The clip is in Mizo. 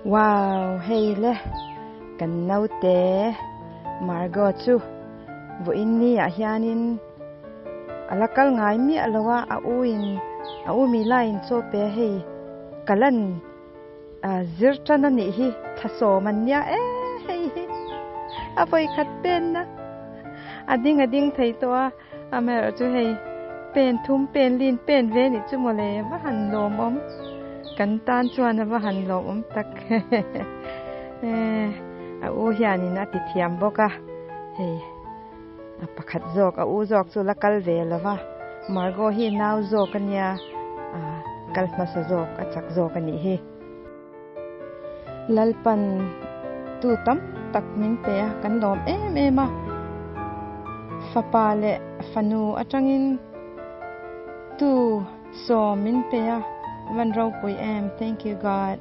Wow hei le kan naute Margot chu vawiin ni ah hianin a la kal ngai miah lo a a u in a u mi laiin chaw pe a hei kalan ah zir tan a nih hi thla sawm an nia e hei hi a vawikhat penna a ding a ding thei tawh a. Amaherawhchu hei pen thum pen lin pen ve nih chu mawle va han lawmawm kan tan chuan a va han lawmawm tak a u hianin a ti thiam bawk a hei a pakhat zawk a u zawk chu la kal ve lo va Margot hi nau zawk a nia kal hmasa zawk a chak zawk a nih hi. Lalpan tu tam tak min pe a, kan lawm em em a. Fapa leh fanu atangin tu sawm min pe a, van ropui em, thank you God.